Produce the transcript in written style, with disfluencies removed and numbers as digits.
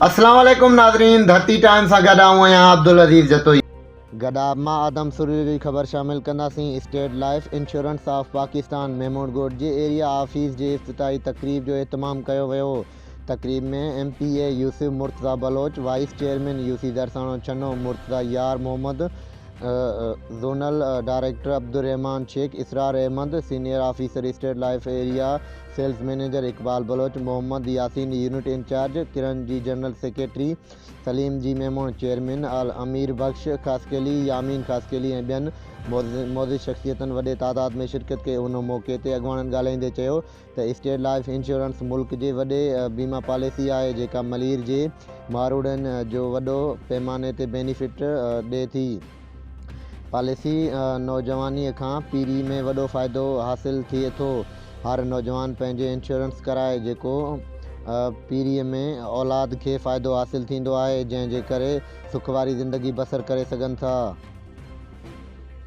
اسلام عليڪم ناظرين ڌرتي ٽائيم سان گڏ آئون آهيان عبدالعزيز جتوئي. گڏاپ مان آدم سرور جي خبر شامل ڪنداسين state life insurance of Pakistan Memon Goth جي ايريا آفيس جي افتتاحي تقريب جو اهتمام ڪيو ويو تقريب ۾ M P A Yousuf Murtaza Baloch vice chairman UC Darsano Channo Murtaza Yar Muhammad zonal director Abdulrahman Shaikh Israr Ahmed senior officer state life area sales manager Iqbal Baloch, Muhammad Yasin unit incharge, Kiran جي general secretary, Saleem G Memon chairman, Amir Bakhsh Khaskheli, Yamin Khaskheli ۽ ٻين معزز شخصيتن وڏي تعداد ۾ شرڪت ڪئي. ان موقعي تي اڳواڻن ڳالهائيندي چيو ته اسٽيٽ لائيف انشورنس ملڪ جي وڏي بيما پاليسي آهي جيڪا ملير جي ماروئڙن جو وڏو پيماني تي بينيفٽ ڏئي ٿي. پاليسي نوجوانيء کان پيري ۾ وڏو فائدو حاصل ٿئي ٿو. هر نوجوان پنهنجي انشورنس ڪرائي جيڪو پيريء ۾ اولاد کي فائدو حاصل ٿيندو آهي جنهن جي ڪري سک واري زندگي بسر ڪري سگهن ٿا.